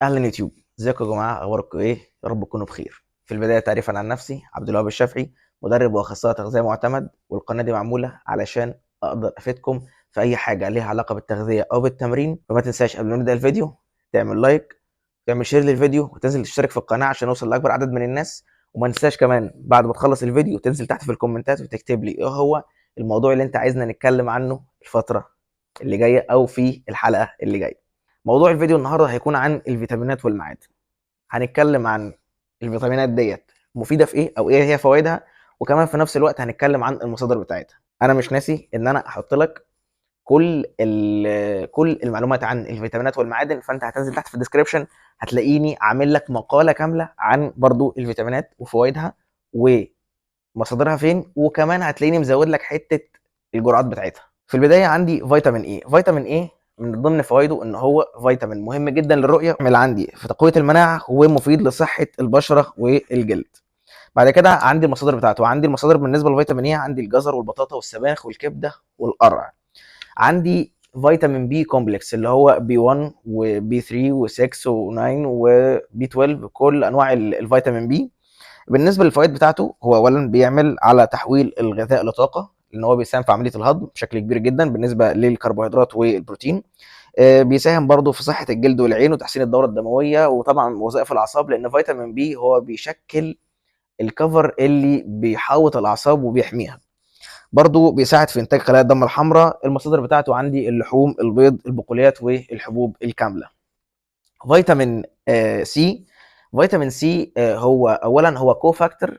اهلا يوتيوب، ازيكم يا جماعه؟ اخباركم ايه؟ يا رب تكونوا بخير. في البداية تعريفا عن نفسي، عبد الوهاب الشافعي، مدرب واخصائي تغذية معتمد، والقناة دي معمولة علشان اقدر افيدكم في اي حاجة ليها علاقة بالتغذية او بالتمرين. فما تنساش قبل ما نبدا الفيديو تعمل like، تعمل share للفيديو، وتنزل تشترك في القناة عشان نوصل لاكبر عدد من الناس. وما تنساش كمان بعد ما تخلص الفيديو تنزل تحت في الكومنتات وتكتب لي ايه هو الموضوع اللي انت عايزنا نتكلم عنه الفترة اللي جاية او في الحلقة اللي جاية. موضوع الفيديو النهارده هيكون عن الفيتامينات والمعادن. هنتكلم عن الفيتامينات ديت مفيدة في ايه او ايه هي فوائدها، وكمان في نفس الوقت هنتكلم عن المصادر بتاعتها. انا مش ناسي ان انا احط لك كل المعلومات عن الفيتامينات والمعادن، فانت هتنزل تحت في ال description هتلاقيني عامل لك مقاله كاملة عن برضو الفيتامينات وفوائدها ومصادرها فين، وكمان هتلاقيني مزود لك حتة الجرعات بتاعتها. في البداية عندي فيتامين A. فيتامين A من ضمن فوائده ان هو فيتامين مهم جدا للرؤية، اللي عندي في تقوية المناعة، ومفيد لصحة البشرة والجلد. بعد كده عندي المصادر بتاعته، عندي المصادر بالنسبة للفيتامين A عندي الجزر والبطاطا والسبانخ والكبده والقرع. عندي فيتامين B complex اللي هو B 1 و B 3 و6 و9 و B 12، كل انواع الفيتامين B. بالنسبة للفوائد بتاعته، هو اولا بيعمل على تحويل الغذاء لطاقة، لان هو بيساهم في عملية الهضم بشكل كبير جدا بالنسبة للكربوهيدرات والبروتين. بيساهم برضه في صحة الجلد والعين وتحسين الدورة الدموية، وطبعا وظائف الاعصاب، لان فيتامين B هو بيشكل ال cover اللي بيحاوط الاعصاب وبيحميها. برضه بيساعد في انتاج خلايا الدم الحمراء. المصادر بتاعته عندي اللحوم، البيض، البقوليات، والحبوب الكاملة. فيتامين C. فيتامين C هو اولا هو cofactor،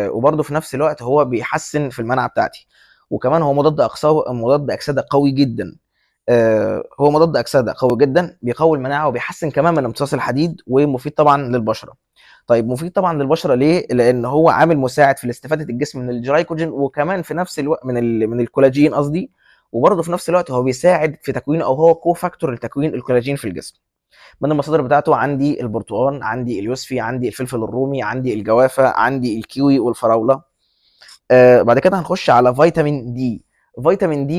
وبرضه في نفس الوقت هو بيحسن في المناعة بتاعتي، وكمان هو مضاد اكسده قوي جدا. هو مضاد اكسده قوي جدا، بيقوي المناعة وبيحسن كمان من امتصاص الحديد، ومفيد طبعا للبشره. طيب مفيد طبعا للبشره ليه؟ لان هو عامل مساعد في استفاده الجسم من الجلايكوجين، وكمان في نفس الوقت من الكولاجين قصدي، وبرضه في نفس الوقت هو بيساعد في تكوينه، او هو cofactor لتكوين الكولاجين في الجسم. من المصادر بتاعته عندي البرتقال، عندي اليوسفي، عندي الفلفل الرومي، عندي الجوافه، عندي الكيوي والفراوله. بعد كده هنخش على فيتامين D. فيتامين D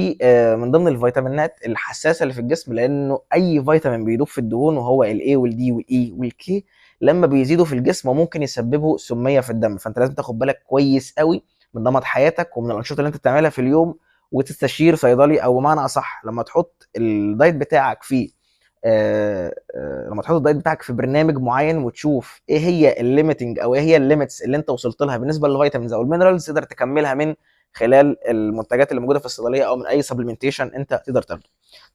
من ضمن الفيتامينات الحساسة اللي في الجسم، لانه اي فيتامين بيدوب في الدهون، وهو ال A وال D وال E وال K، لما بيزيدوا في الجسم ممكن يسببوا سميه في الدم. فانت لازم تاخد بالك كويس قوي من نمط حياتك ومن الانشطة اللي انت بتعملها في اليوم، وتستشير صيدلي، او بمعنى اصح لما تحط ال diet بتاعك في برنامج معين وتشوف ايه هي ال limiting او ايه هي ال limits اللي انت وصلت لها بالنسبة لل vitamins او ال minerals، تقدر تكملها من خلال المنتجات اللي موجودة في الصيدلية او من اي supplementation انت تقدر تاخده.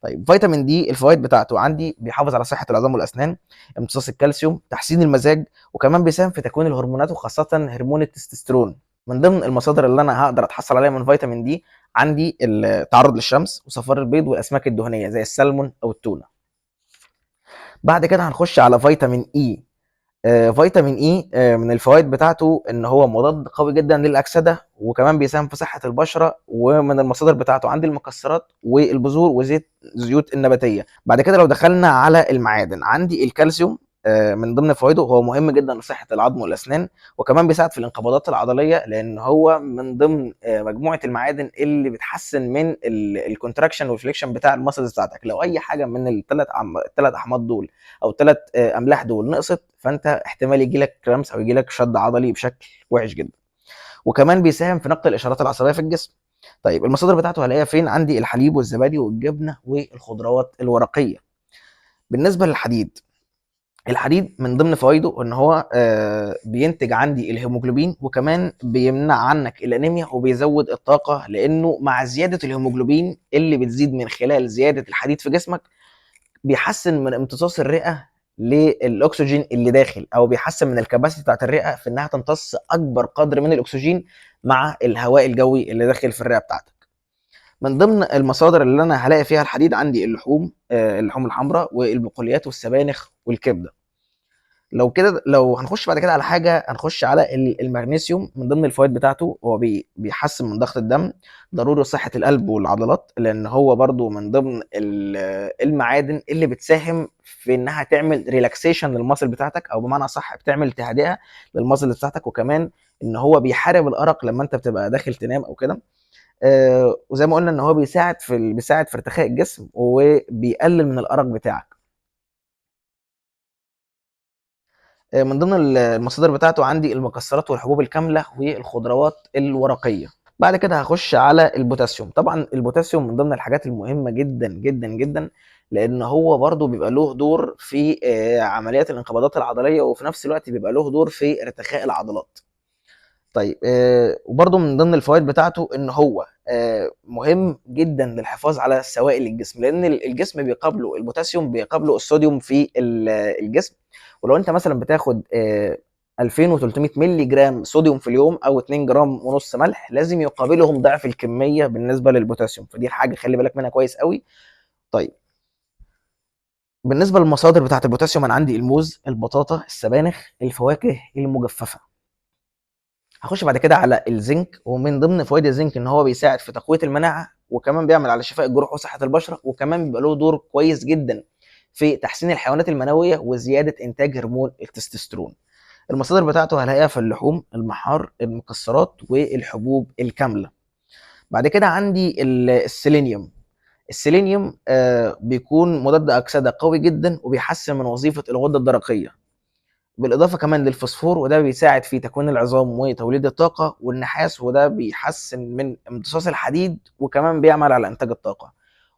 طيب فيتامين D الفوائد بتاعته عندي بيحافظ على صحة العظام والاسنان، امتصاص الكالسيوم، تحسين المزاج، وكمان بيساهم في تكوين الهرمونات وخاصة هرمون التستوستيرون. من ضمن المصادر اللي انا هقدر اتحصل عليها من فيتامين D عندي التعرض للشمس وصفار البيض والاسماك الدهنية زي السلمون او التونه. بعد كده هنخش على فيتامين E. فيتامين E من الفوائد بتاعته ان هو مضاد قوي جدا للاكسده، وكمان بيساهم في صحة البشره. ومن المصادر بتاعته عندي المكسرات والبذور وزيت زيوت النباتية. بعد كده لو دخلنا على المعادن، عندي الكالسيوم. من ضمن فوائده هو مهم جدا لصحة العظم والاسنان، وكمان بيساعد في الانقباضات العضليه، لان هو من ضمن مجموعة المعادن اللي بتحسن من ال contraction وال flexion بتاع ال muscles بتاعتك. لو اي حاجة من الثلاث احماض دول او الثلاث املاح دول نقصت، فانت احتمال يجي لك cramps او يجي لك شد عضلي بشكل وحش جدا. وكمان بيساهم في نقل الاشارات العصبية في الجسم. طيب المصادر بتاعته هلاقيها فين؟ عندي الحليب والزبادي والجبنه والخضروات الورقية. بالنسبة للحديد، الحديد من ضمن فوائده ان هو بينتج عندي الهيموجلوبين، وكمان بيمنع عنك الانيميا وبيزود الطاقة، لانه مع زيادة الهيموجلوبين اللي بتزيد من خلال زيادة الحديد في جسمك بيحسن من امتصاص الرئة للاكسجين اللي داخل، او بيحسن من ال capacity بتاعت الرئة في انها تمتص اكبر قدر من الاكسجين مع الهواء الجوي اللي داخل في الرئة بتاعتك. من ضمن المصادر اللي انا هلاقي فيها الحديد عندي اللحوم الحمراء والبقوليات والسبانخ والكبده. لو هنخش بعد كده على حاجة، هنخش على المغنيسيوم. من ضمن الفوائد بتاعته هو بيحسن من ضغط الدم، ضروري لصحة القلب والعضلات، لان هو برضو من ضمن المعادن اللي بتساهم في انها تعمل relaxation لل muscle بتاعتك، او بمعنى صح بتعمل تهدئه لل muscle بتاعتك، وكمان ان هو بيحارب الارق لما انت بتبقى داخل تنام او كده. وزي ما قلنا ان هو بيساعد في ارتخاء الجسم وبيقلل من الارق بتاعك. من ضمن المصادر بتاعته عندي المكسرات والحبوب الكاملة والخضروات الورقية. بعد كده هخش على البوتاسيوم. طبعا البوتاسيوم من ضمن الحاجات المهمة جدا جدا جدا، لان هو برضو بيبقى له دور في عمليات الانقباضات العضلية، وفي نفس الوقت بيبقى له دور في ارتخاء العضلات. طيب وبرضو من ضمن الفوائد بتاعته ان هو مهم جدا للحفاظ على سوائل الجسم، لان الجسم بيقابله البوتاسيوم، بيقابله الصوديوم في الجسم. ولو انت مثلا بتاخد 2300 مللي جرام صوديوم في اليوم او 2 جرام ونص ملح، لازم يقابلهم ضعف الكمية بالنسبة للبوتاسيوم، فدي حاجة خلي بالك منها كويس قوي. طيب بالنسبة للمصادر بتاعه البوتاسيوم، انا عندي الموز، البطاطا، السبانخ، الفواكه المجففه. هخش بعد كده على الزنك، ومن ضمن فوائد الزنك ان هو بيساعد في تقوية المناعة، وكمان بيعمل على شفاء الجروح وصحة البشرة، وكمان بيبقى له دور كويس جدا في تحسين الحيوانات المنوية وزيادة انتاج هرمون التستوستيرون. المصادر بتاعته هلاقيها في اللحوم، المحار، المكسرات، والحبوب الكاملة. بعد كده عندي السيلينيوم. السيلينيوم بيكون مضاد اكسده قوي جدا، وبيحسن من وظيفة الغدة الدرقية، بالاضافة كمان للفوسفور، وده بيساعد في تكوين العظام وتوليد الطاقة، والنحاس، وده بيحسن من امتصاص الحديد، وكمان بيعمل على انتاج الطاقة.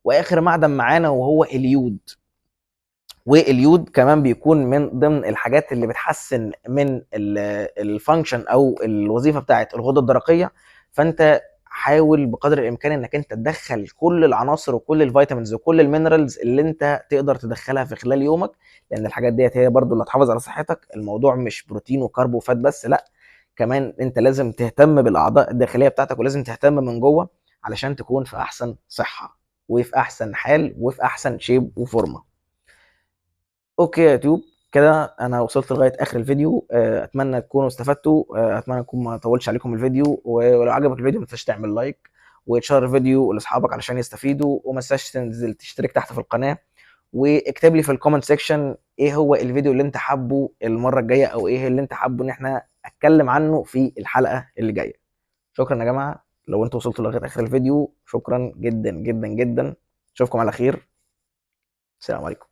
واخر معدن معانا وهو اليود، واليود كمان بيكون من ضمن الحاجات اللي بتحسن من ال function او الوظيفة بتاعه الغدة الدرقية. فانت حاول بقدر الامكان انك انت تدخل كل العناصر وكل ال vitamins وكل ال minerals اللي انت تقدر تدخلها في خلال يومك، لان الحاجات ديت هي برضو اللي هتحافظ على صحتك. الموضوع مش بروتين و carb و fat بس، لا، كمان انت لازم تهتم بالاعضاء الداخلية بتاعتك، ولازم تهتم من جوه علشان تكون في احسن صحة وفي احسن حال وفي احسن shape وفورمه. okay يا يوتيوب، كده انا وصلت لغاية اخر الفيديو. اتمنى تكونوا استفدتوا، اتمنى اكون ما طولتش عليكم الفيديو. ولو عجبك الفيديو ما تنساش تعمل like وتشير الفيديو لاصحابك علشان يستفيدوا، وما تنساش تنزل تشترك تحت في القناة، واكتب لي في ال comment section ايه هو الفيديو اللي انت حابة المرة الجاية، او ايه اللي انت حابة ان احنا اتكلم عنه في الحلقة اللي جاية. شكرا يا جماعة لو انتوا وصلتوا لغاية اخر الفيديو، شكرا جدا جدا جدا. اشوفكم على خير، السلام عليكم.